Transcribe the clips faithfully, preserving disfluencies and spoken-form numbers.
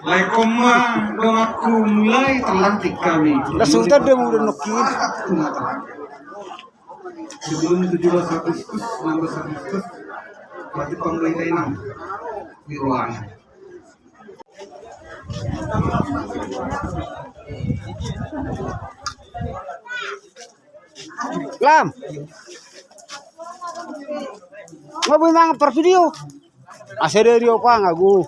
Lae, hamu ma donganku, mulai terlantik kami. Langsung tanda muda nokin. Sebelum tujuh belas Agustus, enam belas Agustus, berarti pemerintah ini di ruangan. Lam. Nga boi mangan par video. Asa dari opa ngagu.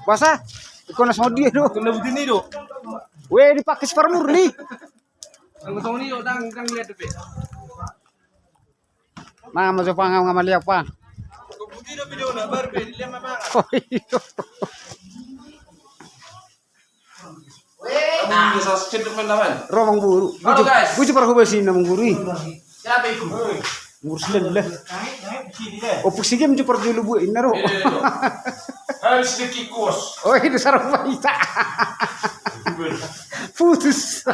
Basa, ikon na songon dia do. Ikon na buti ni do. We, dipake si Parmur ni. Songon i do, dang, dang lihat depe. Nah, masuk pang, nga malihat pang. Oh, iya. Ro mangguru. Halo, guys. Buju parhubasi na mangguru i. Siapa itu? Mangguru silan lah. Opuk si game jupar julu buat inna ro. Harus dikikos. Oh, itu sarung baita. Putus.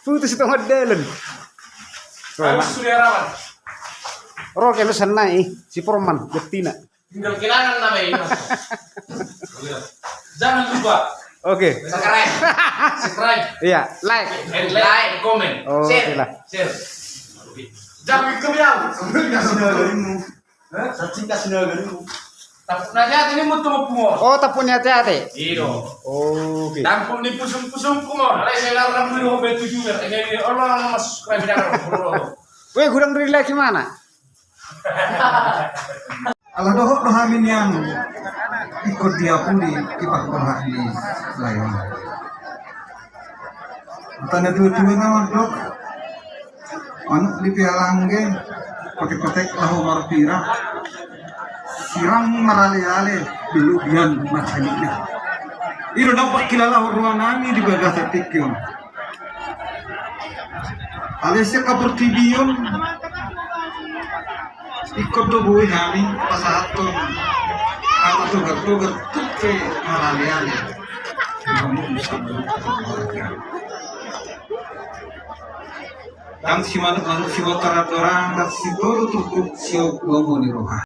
Putus itu tengah dalan. Ro kena sana i, si Proman, betina. Tinggal kenangan nama ini, Mas. Jangan lupa. Oke. Subscribe. Subscribe. Iya, like. And like, comment. Oh, share. Oke lah. Share. Oke. Jangan lupa. Hah? Cacing kasih nagarimu. Tapuk ni ate-ate ni mutu mapungos. Oh, tapuk ni ate-ate. Iyo. Oke. Tampuk ni pusung-pusung kumor. Alai saya larang dulu sampai tujuh ya. Ini Allah, Allah, Mas. Kau bilang. Weh, gudang dari lagi mana? Ala dohot do hami nian, ingkon diapuli, ipahon hami lae on. Tanda dua-dua na mandok, manuk di pialangge, kotek-kotek laho marpira, sirang marale-ale, belubian marhalina. I do na pakkilala roha nami di bagasan tingki on. Alai sian haportibion, ingkon do boi hami pasahathon hata togar-togar tung pe marale-ale. Ndang simanuk-manuk sibotar andorang, ndang sitolu turpuk siompu-ompu ni roha.